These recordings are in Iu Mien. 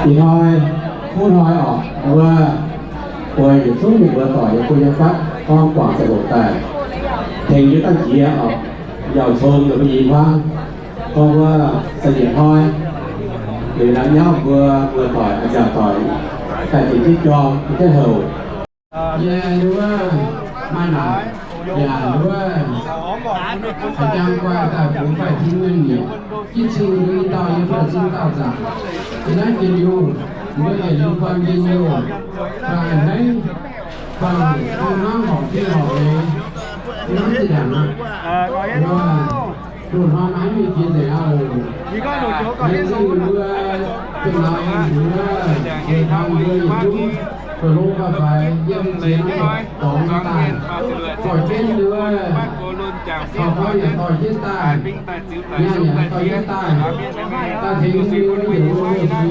Ih hnoi, kuv hnoi oc, wuov, mbuo yietc zungv mingh mbuox doic yiem guoqv nyei fatv gorngv guangc ziangh hoc daaih, tengx yie dangh jiex oc, yauh cong ninh mbuo i hmuangv, gorngv wuov se yietc hnoi, liuz naaiv nyauv mbuo, mbuo doic, nziaauc doic, daaih tengx jienv jorm, jienv houc. Yie wuov maaih naaic yaac wuov jangx guai daaih bungx faix-tin nyei nyiec, jiv cing nduov i dauh yie faix-tin dauh zaangc. Yie naaiv jiex liuz, mbuo yietc liuz buang njien-youh, faix-hneiv, faix-hnangv horpc jienv horpc eix, yie naaiv zinh ndaangc aqv. Loz-hnoi maiv mingh jiex nzengc aqv oc. Laengz zingh mbuo, zinh ndaangc mbuo, mbuo taux mbuo yietc zungv, zoux hlo faix-faix yiem ziex dorngx daaih, dorh jienv nduov, taux gau yaac dorh jienv daaih, nyaanh yaac dorh jienv daaih, daaih tengx mbuo yietc liuz suiv, mbuo mingh wuov, mv zing,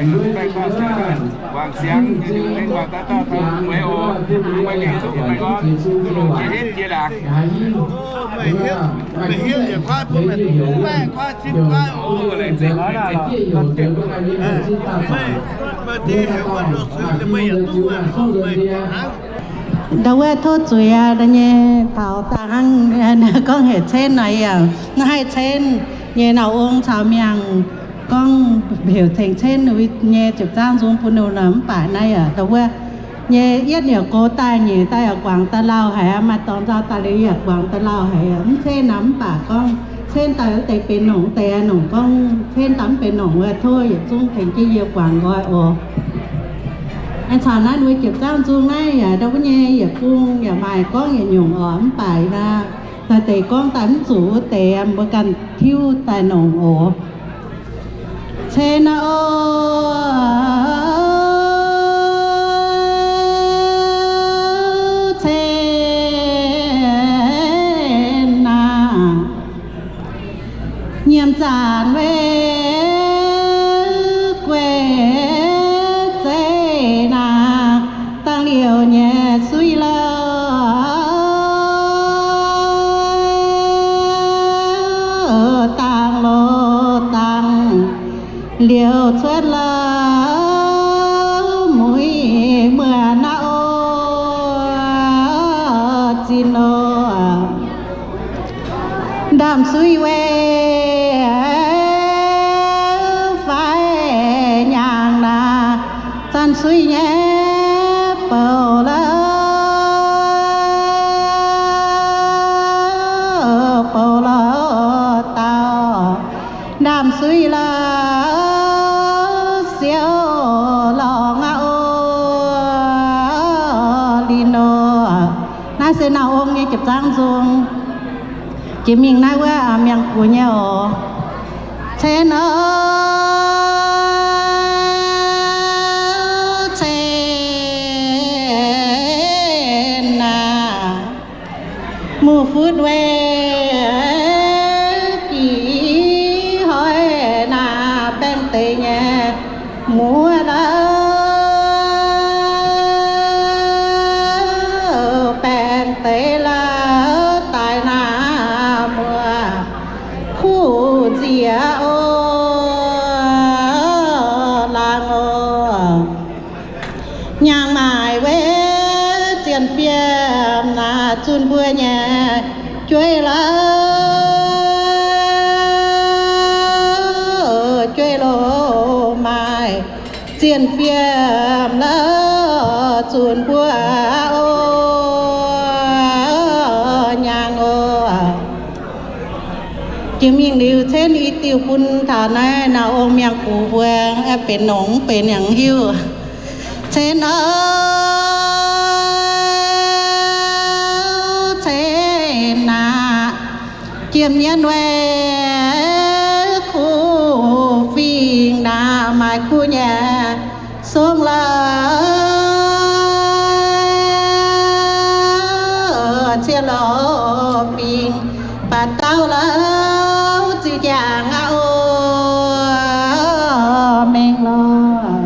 mv jangx wuov, duqv mbuo yaac buatc ziex zungv ziex waaic, yaac haiz hingv. Ndau wuov tov zuiz aqv nyei, taux daaih hnangv gorngv heuc Cenv nor yaac mv haih Cenv nyei. Nauz Ong caux Miangh gorngv heuc tengx Cenv nyei ziepc zaangv nzung bun ninh nor, mv baac naaiv yaac ndau wuov nyei yietv yaac gox daaih, nyeic daaih yaac guangc daaih lauh haic aqv. Maaih dorngx nzauh daaih liuz yaac guangc daaih lauh haic aqv. Mv Cenv naaic mv baac gorngv Cenv daaih wuov deix benx nongc wuov deix, nongc gorngv Cenv daaih mv benx nongc wuov, tov yietc zungv tengx jienv yie guangc nqoi oc. Aengx caux naaiv mbuo ziepc zaangv nzung naaiv yaac ndau wuov nyei yietc bung yaac maaih gorngv yietc nyungc oc. Mv baac naaiv daaih deix gorngv daaih mv zuqc wuov deix, mbuo ganh tiuv daaih nongc oc. Cenv aqv o, Cenv aqv. Nyiemc zanc weic gueiv zeiv naaic, dangh liouc nyei suiv lauh, dangh loz dangh liouc cuotv lauh muic muonc naaiv oc, zinh oc. Ndaamv-suiv weic faix nyaangh naaic, zanc-suiv nyei bouc lauh, bouc lauh dauh, ndaamv-suiv lauh siou lorngx aqv oc, linh oc. Naaiv se Nauz Ong nyei ziepc zaangv nzung. Jiex mingh naaiv wuov Miangh Gux nyei oc. Cenv aqv, Cenv aqv. Muoz-futv weic jiex hnoi naaic, baengh deix nyei muoz lauh, baengh deix lauh daaih naaic muoz kuv nziex oc, laangz oc. Nyaangh maaic weic zien fiem naaic, zunh mbuo nyei jueiv lauh, jueiv loz maaic zien fiem lauh, zunh mbuo oc, nyaangh oc. Jiex mingh liuz, Cenv i diuh bun taux naaiv Nauz Ong Miangh Gux mbuo, benx nongc mv benx yaac mv hiuv. Cenv aqv, Cenv aqv. Jiem nyienv weic kuv fingx naaic, maaih kuv nyei song lauh, cien loz fingx, baac dauh lauh ziqc jangx aqv oc, mengh lorh.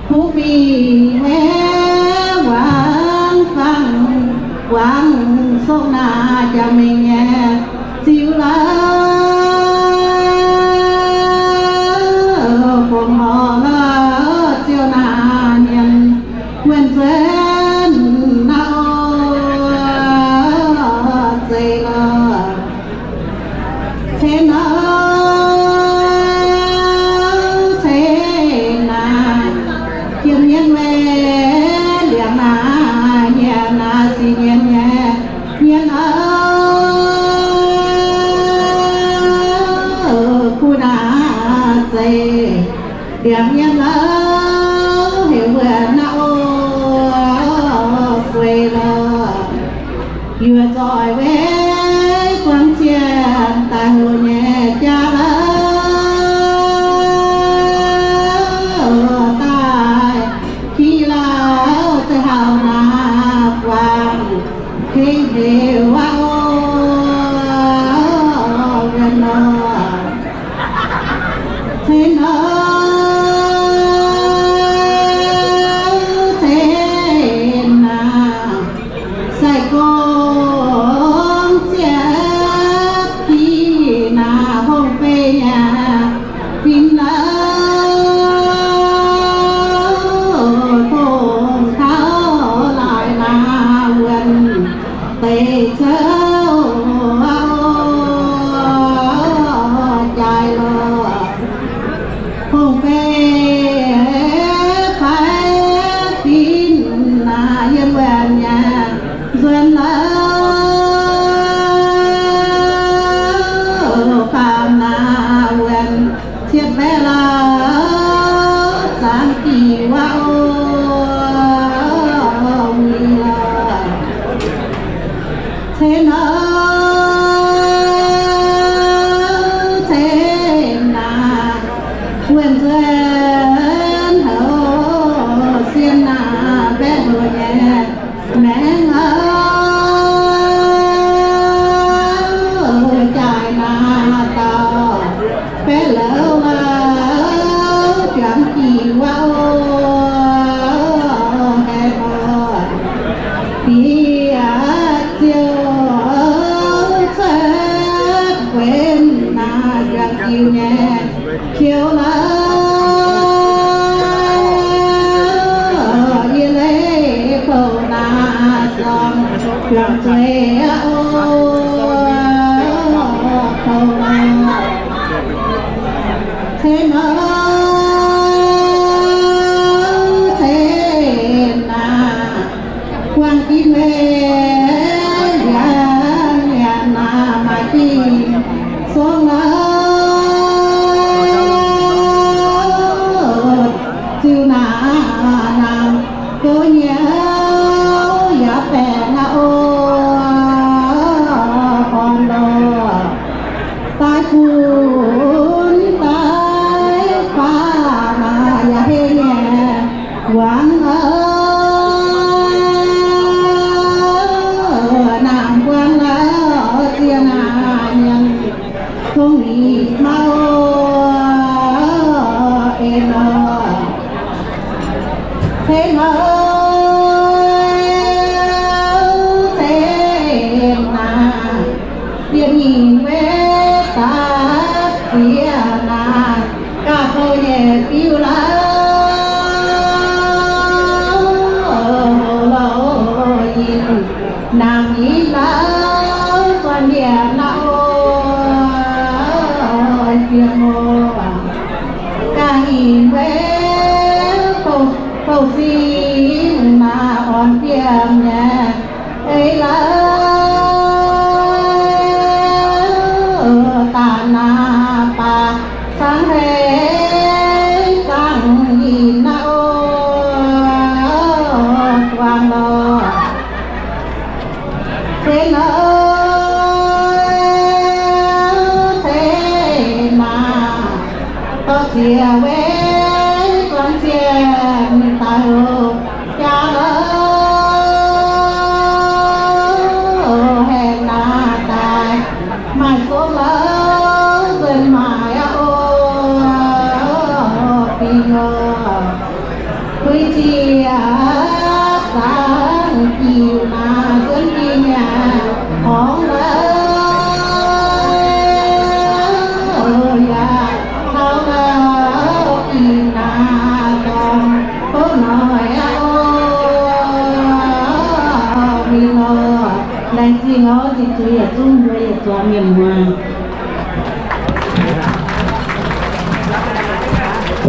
Kuv fingx weic wangc fangx, wangc song naaic jangx mengh nyei ziux lauh, fongc horc lauh Ndiangx yiem lauh heuc wuonc naaiv oc, guei lorh. Yuoqc zoih weic zuangx zienh daaih hoc nyei jaax lauh daaih, qiex lauh za'gengh naaiv guangc hengx heuc wuov oc, wuonc nor. Cen nor, cen naaiv, sai-gorngv ziec pi naaiv hongh fei nyei fin lauh, dongh taux laaix naaiv wuonh deix zouv jaaix lorh. Hongh fei faix fin naaiv yiem wuonh nyei nzuonx lauh, faam naaiv wuonh cietv mbaeqv lauh, zaangc diuc wuov oc, wuic lorh. Cen nor, cen naaiv, wuonh nzuonx houc sien naaiv mbaeqv houc nyei maengx oc, jaaix naaiv dauh baeqv louh lauh, juangc diuc wuov oc, haeqv oc. Bieqc ziouc cuotv guenx naaiv juangc diuc nyei qiu lauh, yie leiz bouh naaiv zorng juangc zueiz oc, bouh cen oc, cen naaiv. Buangh ginv weic ndiangx nyanc naaiv maaih dingh song lauh, ziux naaiv nangc gouv nyei yaac baeqc naaiv oc, orn lorh. Daaih funx daaih faah naaiv yaac hei nyei wangc oc, naamh buangh lauh ziex naaiv nyanc dongh nyic mauv en oc. Cen oc, cen naaiv, yie nyinh weic daaih ziex naaiv gauh bouh nyei fiuv lauh, lauh yinh nangc yinh lauh, zuangx mienh naaiv oc, fiem oc. Ganh nyinh weic bouh, bouh singx naaiv orn fiem nyei eix lauh, daaih naaiv baac cangv heix zaangc yinh naaiv oc, buangh lorh. Cen oc, cen naaiv, dorh ziex weic zuangx zienh daaih hoc jaax lauh, haengh naaiv daaih maaih song lauh nzuonx maaic aqv oc, bingx oc. Kuiv ziex zaangc diuc naaiv nzuonx dingh nyei horngz lauh, yaac taux lauh dingh naaiv dorngx bouv noic aqv oc, mingh oc. Laengz zingh oc, zingh zuiz yietc zungv mbuo yietc zuangx mienh muoz.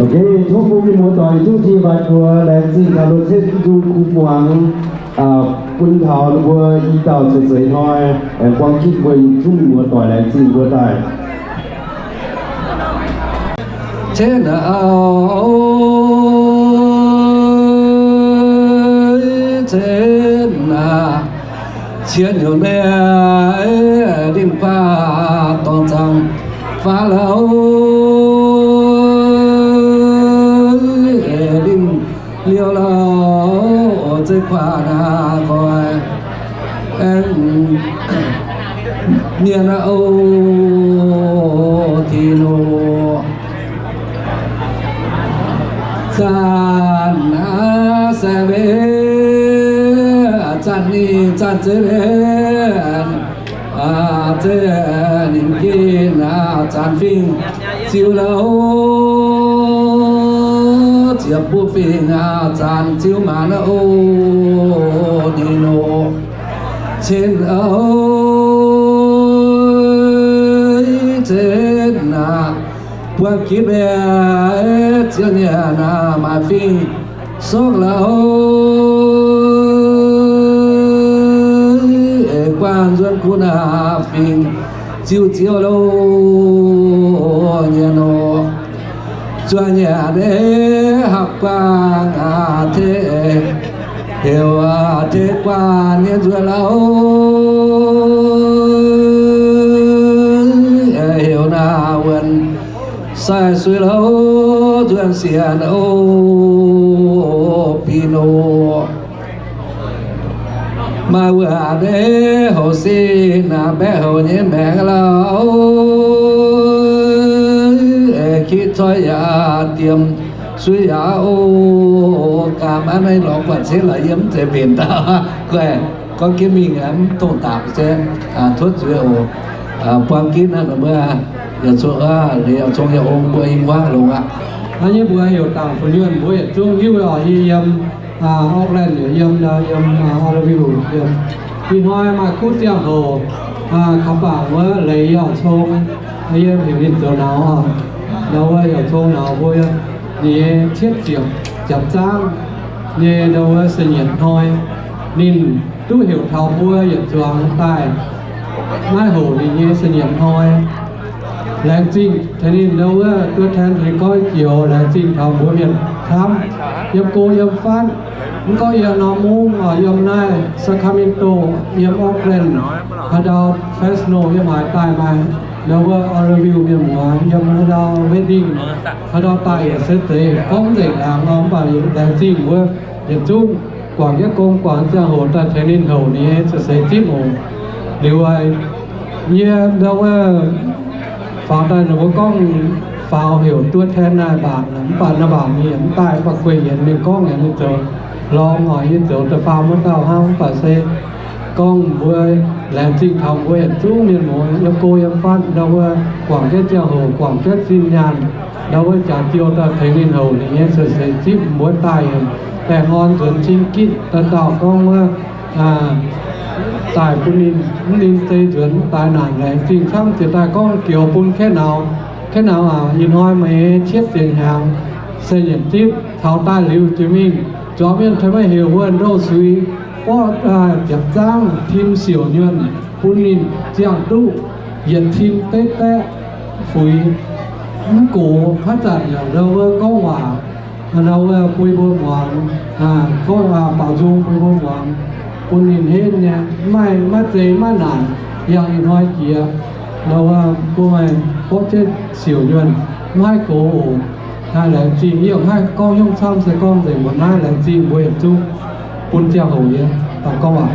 Ok, tov bun mienh muoz doic yietc zungv jiex mbaih buoz laengz zingh taux lungh cenv nzung kuh muangx, bun taux ninh mbuo i dauh ceix seix hnoi, aengx buang kitv mbuo yietc zungv mienh muoz doic laengz zingh mbuo daaih. Cen a'au, cen a'au, cien nyungc naaiv linh kuaah dorngx zaangc faaux lauh, linh liouh lauh, zeiz kuaah naaiv nqoi aengx mienh a'au, Tin-Hungh. Zanc aav se mbe, zanc ninh zanc zeiv mbe, zeiv ninh gin aav zanc fingx ziux lauh, ziepc buo fingx aav zanc ziux maanc a'au, ninh oc. Cen a'au, cen a'au, buangh gitv mienh ziouc nyanc aav maaih fingx sorqv lauh, guanh nzuonx gunv aav fingx ziux ziouh loh nyanc oc. Zuangx nyanc deix hapv guangc aav te, heuc aav te guanh nyei nzuonx lauh, heuc naaiv wuonx sai suiv lauh, nzuonx sienx oc, binh oc. Maaih wuov deix houc sin aav mbaeqv houc nyei maengc lauh, kiv coi yaac diemx suiv yaac oc. Gaam aqv, naaiv lorz buatc cingv lorz yiem mv zeiz mbenc dauh guai. Gorngv jienv mingh mv dongh daapc se totv zuiz oc. Buang gitv naaiv mbuo yietc zungv, yietc zungv yietc ong mbuo i muangv longx aqv. Naaiv nyei mbuo heuc Dangc Fu'nyuonh, mbuo yietc zungv hiuv oc. Yie yiem Auckland, yiem, yiem Oroville yiem. Ih hnoi maaih kuv ziangh hoc, kaux bangc wuov leiz yauh cong, yie heuc ninh zoux nauz oc. Ndau wuov yauh cong nauz mbuo, ninh nyei cietv ziepc, ziepc zangv nyei ndau wuov se nyietc hnoi, ninh duqv heuc taux mbuo yietc zuangx daaih maiv hoc ninh nyei se nyietc hnoi. Laengz zingh tengx ninh ndau wuov ตัวแทน tengx gorngv joux laengz zingh taux mbuo mienh camv, yiem go yiem fatv, mv gorngv yiem norm mungv, yiem naaiv Sacramento, yiem Oakland, haaix ndau Fresno, yiem haaix daaih maaih ndau wuov Oroville mienh muoz, yiem haaix ndau Redding, haaix ndau daaih yietc se zeiz gorngv nzengc laangz nor. Mv baac laengz zingh mbuo yietc zungv guangc jienv gong guangc ziangh hoc daaih tengx ninh houc ninh nyei se seix zipv oc. Liuz yie ndau wuov faaux daaih ninh mbuo gorngv faaux heuc ตัวแทน naaiv mbaanc, mv baac naaiv mbaanc mienh mv daaih, mv baac guei yienx mienh gorngv yaac ninh zoux lorngx oc. Yie zoux da'faam wuov dauh hnangv, mv baac se gorngv mbuo laengz zingh taux mbuo yietc zungv mienh muoz yiem go yiem fatv ndau wuov guangc jienv ziangh hoc, guangc jienv zinh nyaanh, ndau wuov jaax jiou daaih tengx ninh houc ninh nyei se seix zipv mbuo daaih baengh orn nzuonx cing gitv daaih dauh gorngv wuov daaih bun ninh, mv ninh zei nzuonx daix naanc. Laengz zingh camv. Ziouc daaih gorngv joux bun Kaiv Nauz. Kaiv Nauz aac, ih hnoi meih cietv ziepc hnyangx se yietc zipv taux daaih liuz jiex mingh, zuangx mienh tengx meih heuc wuov ndoh suiz borqv ziepc zangv tim siouc nyuonh bun ninh ziangh duqv yietc tim betv baeqv fuix. Mv gox haaix zanc yaac ndau wuov gorngv waac, ndau wuov bun mbuo muangx, gorngv baaux nzung bun mbuo muangx, bun ninh henv nyei, maiv, maiv zei maiv naanc, yangh ih hnoi jiex. Ndau wuov bun meih borqv jienv siouc nyuonh, maiv gox oc. Naaiv laengz zingh, yie maiv gorngv hnyouv camv, se gorngv nzengc mbuox naaiv. Laengz zingh mbuo yietc zungv bun ziangh hoc yie daaih gorngv waac.